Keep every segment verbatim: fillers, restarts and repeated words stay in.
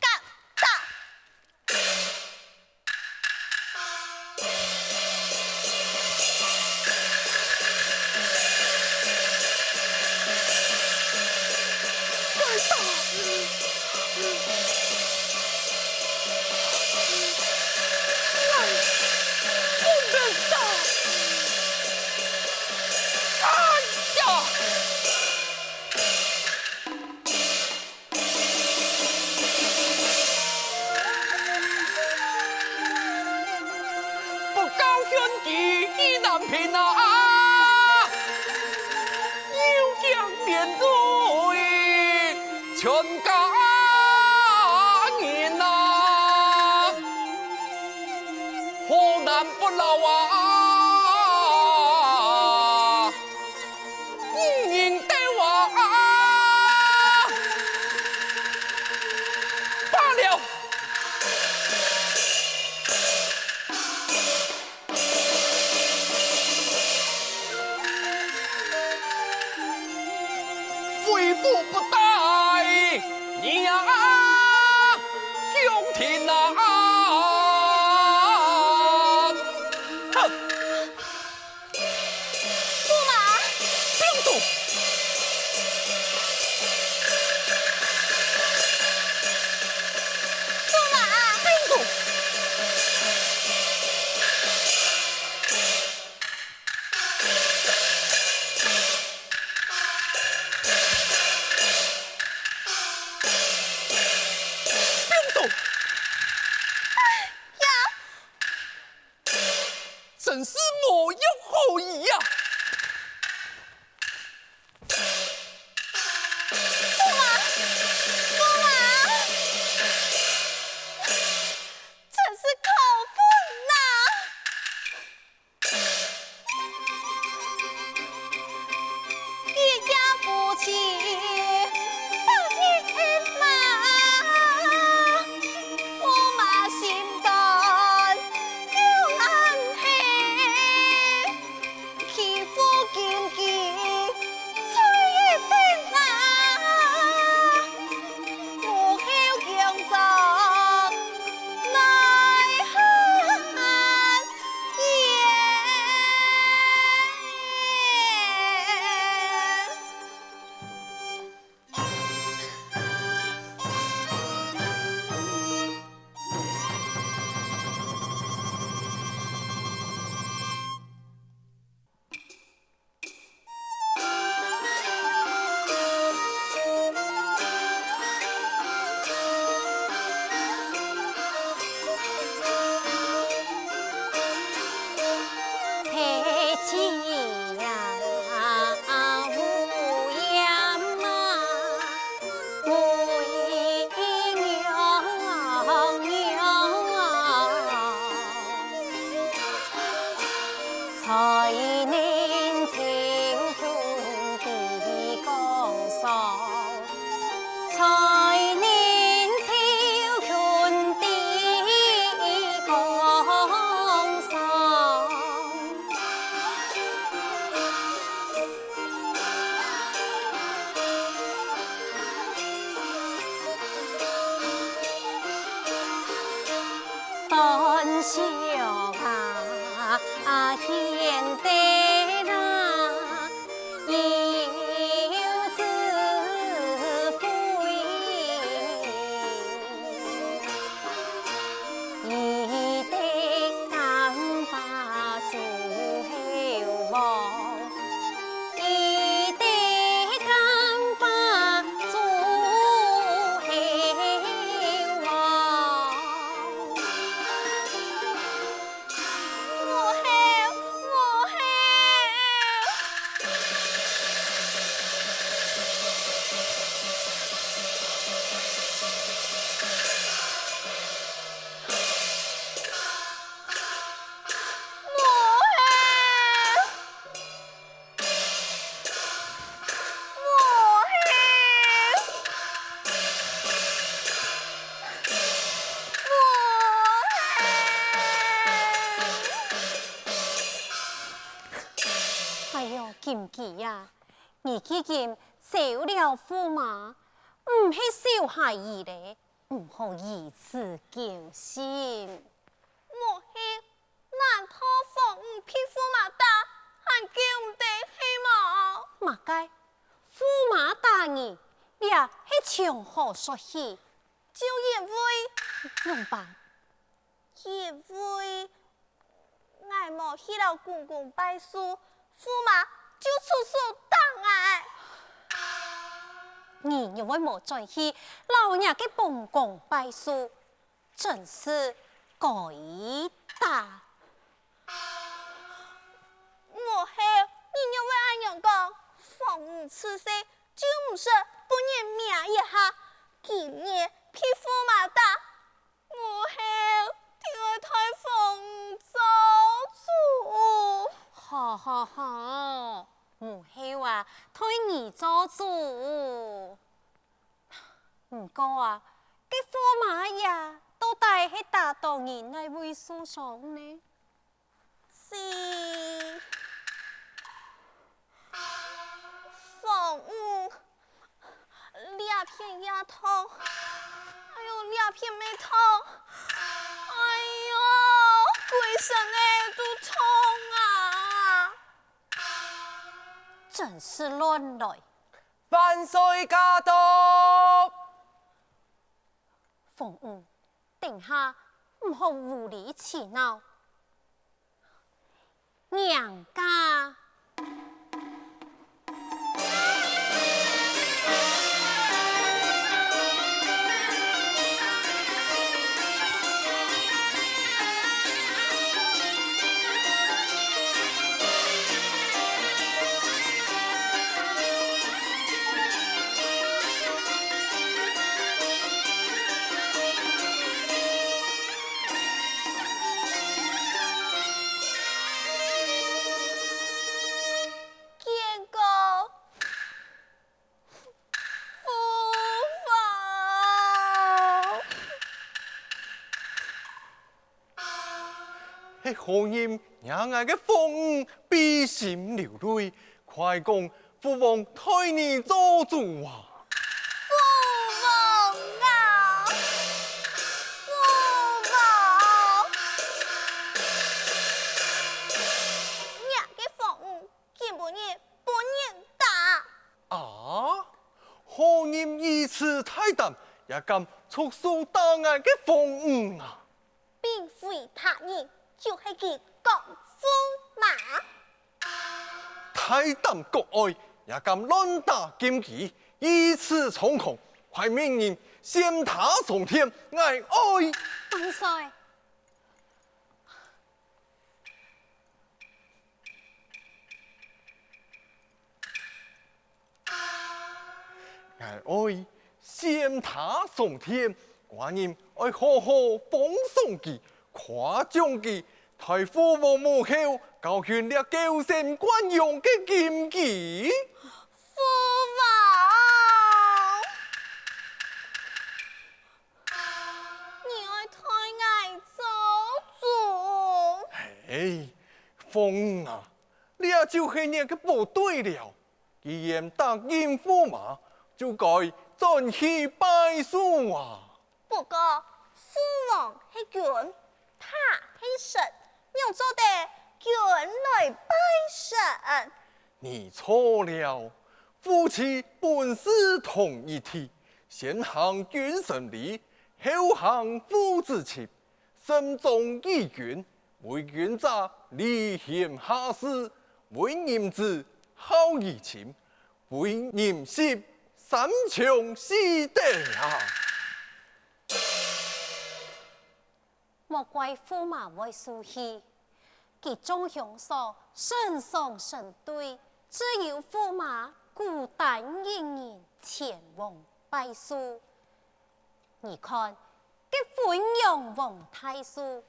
敢打！敢打！来，不能打！哎呀！ 不教兄弟意難平啊！有驚連累全家人啊！河南不老啊！ 女人對我啊，罢了。顾不得你啊，宫廷啊！哼！驸马，不用动！驸马，不用动！ 不用动！哎呀！真是无药可医呀！驸马，驸马，真是可恨呐！ 一夜夫妻百日马，驸马心肝又暗黑，欺负金鸡在一等啊，母后降状奈何 哎喲，金雞呀，你既經收了駙馬，毋係收下佢咧，毋好如此僥倖。 母后，難道皇五被駙馬打，還救毋得係無？麼个？駙馬打你，這係從何說起？就因為……仰般？因為𠊎無去摎公公拜樹，駙馬就出手打𠊎。你又會無轉去摎若个公公拜樹？ 真是該打！母后，你仰會恁樣講？皇五自細就毋識分人命一下，今日被駙馬打，母后定會代皇五做主。好好好，母后啊，代你做主。 毋過啊，該駙馬呀，到底係打到人哪位受傷呢？係皇五痛，哎喲，這片乜痛，哎喲，歸身仔都痛啊！真係亂來！萬歲駕到！鳳女，等下毋好無理取鬧。 娘家。見過父王。係何人惹𠊎个鳳女悲心流淚？快講，父王代你做主啊！ 父王啊，父王！若个鳳女今晡日分人打。啊？何人如此大膽，也敢出手打𠊎个鳳女啊？ 並非他人，就係佢江駙馬。大膽國外，也敢亂打禁忌，如此猖狂，快命人先打上殿，𠊎哀！萬歲！ 𠊎哀，先打上殿，寡人愛好好封賞佢，誇獎佢，待父王母后教訓這嬌生慣養个禁忌。父王，你愛代𠊎做主。嘿，鳳啊，這就係你个不對了。 既然答應駙馬，就該轉去拜壽啊！不過，駙王係君，他係神，仰做得君來拜神？你錯了，夫妻本是同一體，先行君臣禮，後行父子情。 慎終於君，為君者，禮賢下士，為人子，孝於親，為人媳，三從四德啊！莫怪駙馬會受氣，佢眾兄嫂成雙成對，只有駙馬孤單一人前往拜壽。 你看，該汾陽王大壽，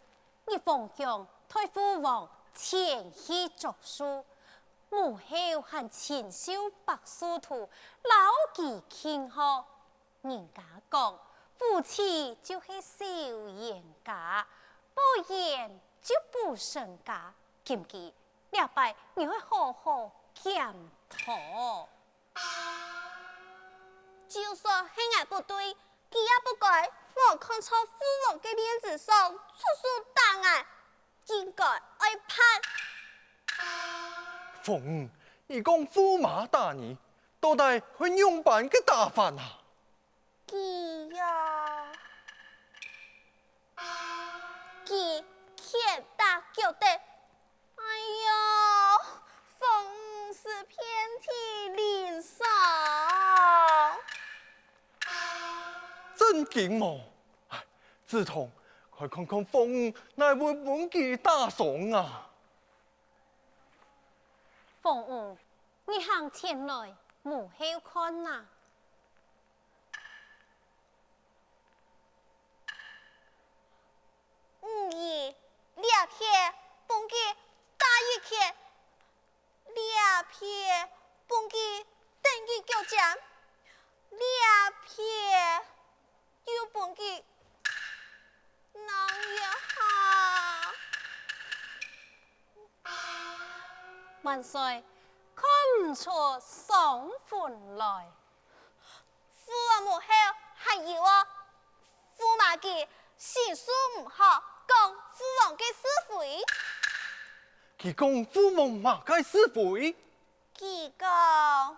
日逢姜代馥王前去祝壽，母后還親手剝壽桃摎佢慶賀。人家講，夫妻就係壽延家，保延就保身家。禁忌，這擺你愛好好檢討。 就算係𠊎不對，佢也不該無看著馥王个面子上出手打𠊎，應該愛判。鳳，你講駙馬打你，到底係仰般个打法啊？佢呀， 佢拳打腳踢，哎喲，鳳是遍體鱗傷。真經無？哎，梓童，快看看鳳哪會分佢打傷啊！鳳，你行前來，母后看啊！ 你這撇分佢打一拳，這撇分佢蹬一腳尖，這撇又分佢搦一下。萬歲，看毋出傷痕來。 父王母后，還有哦，駙馬佢心術毋好，講父王个是非。佢講父王麼个是非？佢講，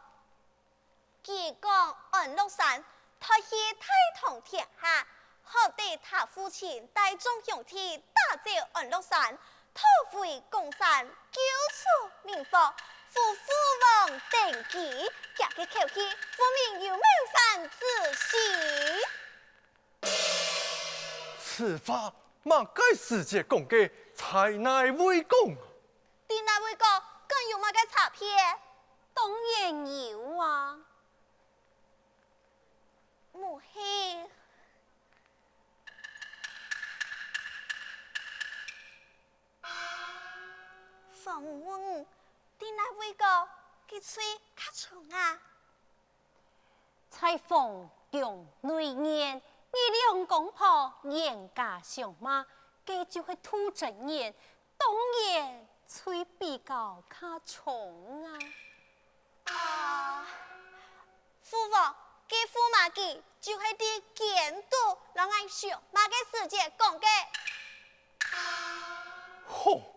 佢講安祿山代紲大唐天下，好得他父親帶眾兄弟打走安祿山， 討回江山，救出民荒，扶父王登基，厥个口氣分明有謀反之心。此話麼个時節講个，在哪位講？在哪位講，敢有麼个差別？當然有啊。 母后。皇后，在哪位講，佢罪較重啊？在皇宮內院，你兩公婆冤家相罵，該就係杜真言，當然罪比較較重啊。啊， 父王，該駙馬佢就係在監肚摎𠊎相罵个時節講个。吼！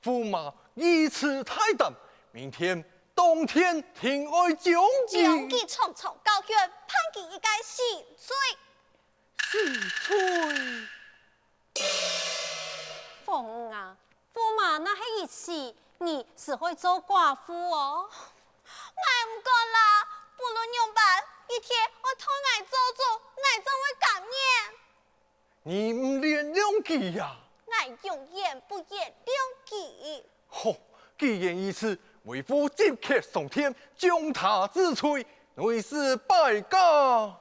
駙馬如此大膽，明天當天定愛將佢，將佢重重教訓，判佢一個死罪。死罪！ 皇后啊，駙馬若係一死，你斯會做寡婦哦。𠊎毋敢啦，不論仰般，一定愛代𠊎做主，𠊎正會甘願。你毋原諒佢呀？𠊎永遠不原諒佢。吼，既然如此，為父即刻上殿，將他治罪， 內侍拜駕。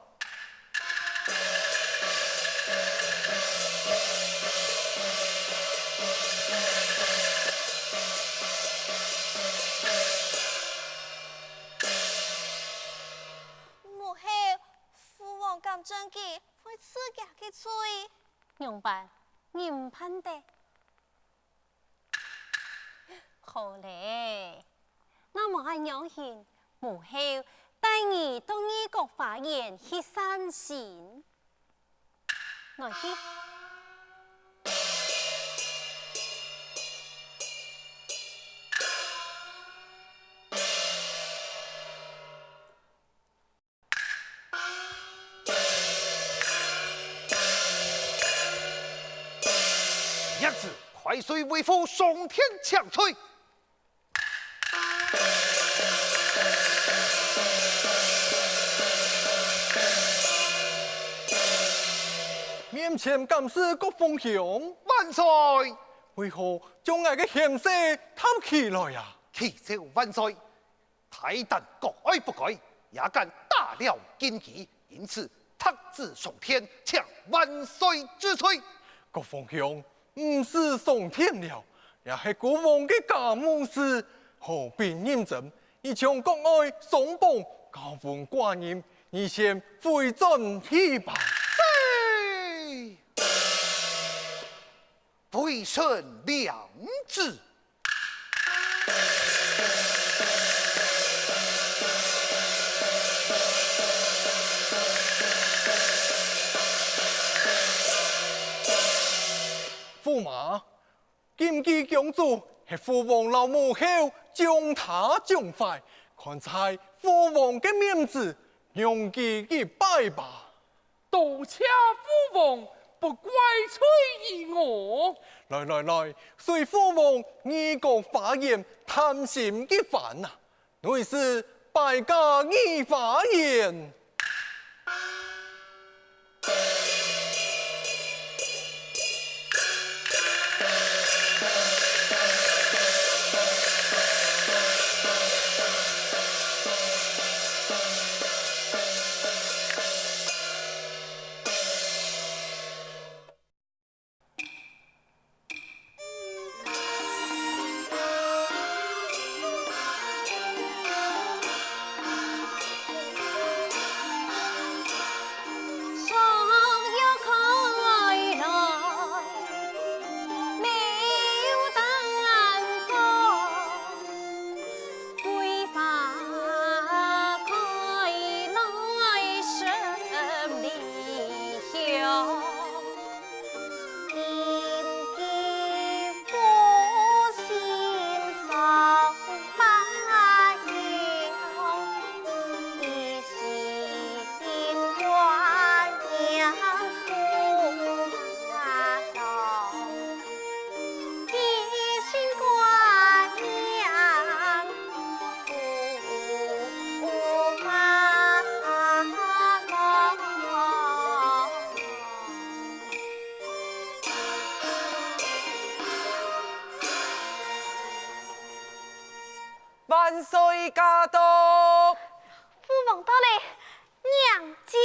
母后，父王敢真个會治厥个罪？仰般，你毋盼得？ 好咧，那無恁樣形，母后帶你到御角花園去散心。來去。 娘子，快随为父上殿请罪。面前敢是各封兄？万岁！为何将𠊎个贤婿搭起來啊？启奏万岁， 大膽各位不該，也敢打擾禁忌，因此特旨上殿，請萬歲治罪。各封兄，毋使上殿了，這係孤王个家務事，何必認真？你將國外喪邦交分寡人，你先回轉去吧。是。 微臣領旨。駙馬，今佢降旨，係父王摎母后將他縱壞，看在父王个面子，容佢一擺吧。 多謝父王不怪罪於我。來來來，隨父王御角花園探心一番啊！內侍拜駕御花園。歲加多。父王到了，迎接。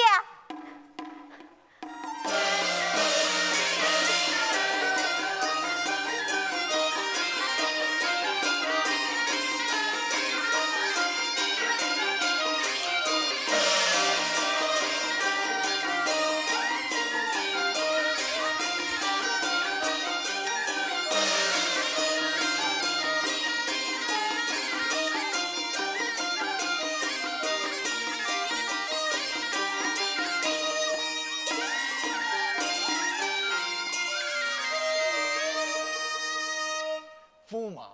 駙馬，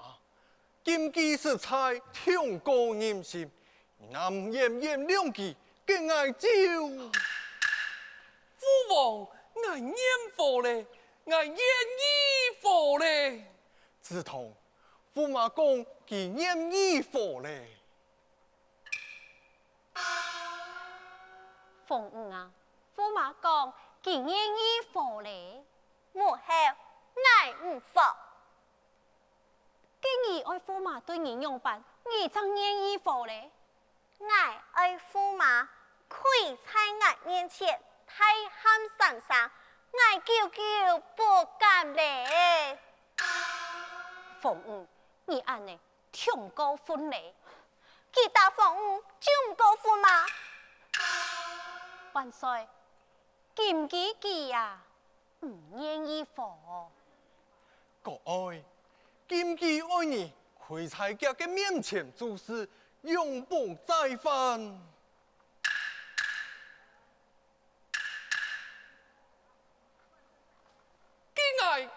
今計實在暢過人心，你若毋演演兩句，該𠊎就……父王，𠊎願和咧，𠊎願意和咧。子通，駙馬講佢願意和咧。 鳳女啊，駙馬講佢願意和咧。母后，𠊎毋和。該你愛駙馬對你仰般，你正願意和咧？𠊎愛駙馬跪在𠊎面前，大喊三聲，𠊎久久不敢咧。鳳女，你恁呢， 暢過分咧。佢打駙馬，就毋過分嘛。萬歲，今計佢啊，毋願意和。國外，今計愛你跪在厥个面前，就係永不再犯。 該𠊎也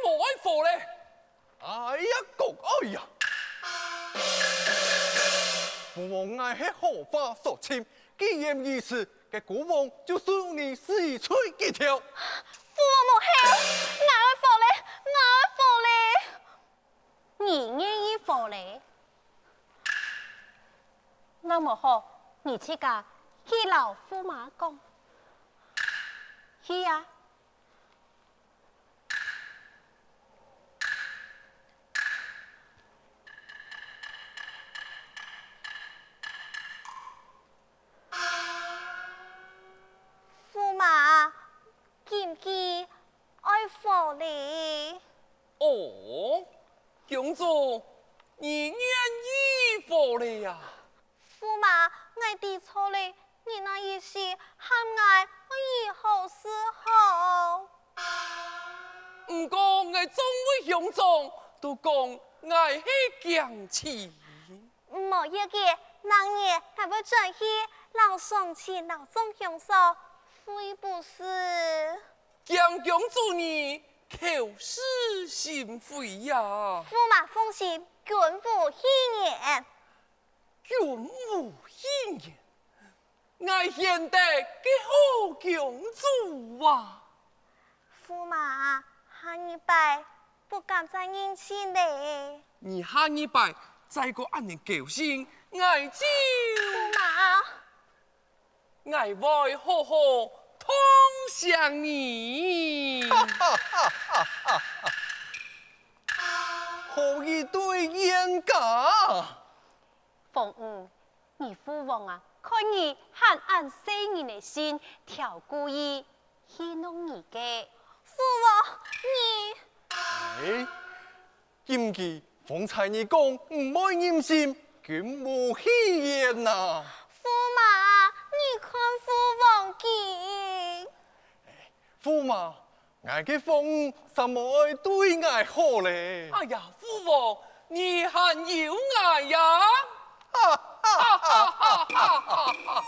無愛和咧。哎呀，國外呀！父王，𠊎係好話所盡，既然如此，該孤王就受你死罪一條。父王無效，𠊎愛和咧，𠊎愛和咧。 你願意和咧？那麼好，你自家去摎駙馬講。去啊！ 駙馬，今計愛和咧。哦，公主，你願意和咧呀？駙馬，𠊎知錯咧，你哪一時喊𠊎愛如何是好？毋過𠊎眾位兄長都講𠊎係驚死。 毋好要緊，明日𠊎會轉去摎上卿摎眾兄嫂會不是？驚公主你口是心非呀！駙馬放心，君無戲言。君無戲言，𠊎賢德个好公主啊！ 駙馬，下二擺不敢再任性咧。你下二擺再過恁樣狗性，𠊎就……駙馬，𠊎會好好痛惜你。好一對冤家！ 鳳女，你父王啊，看你還恁細人个心，刁故意戲弄你个。父王，你……哎，今佢方才你講毋會任性，君無戲言哪！駙馬，你看父王佢……駙馬， 𠊎个鳳女煞無愛對𠊎好咧。哎呀，父王，你還有𠊎呀！哈哈哈哈哈哈！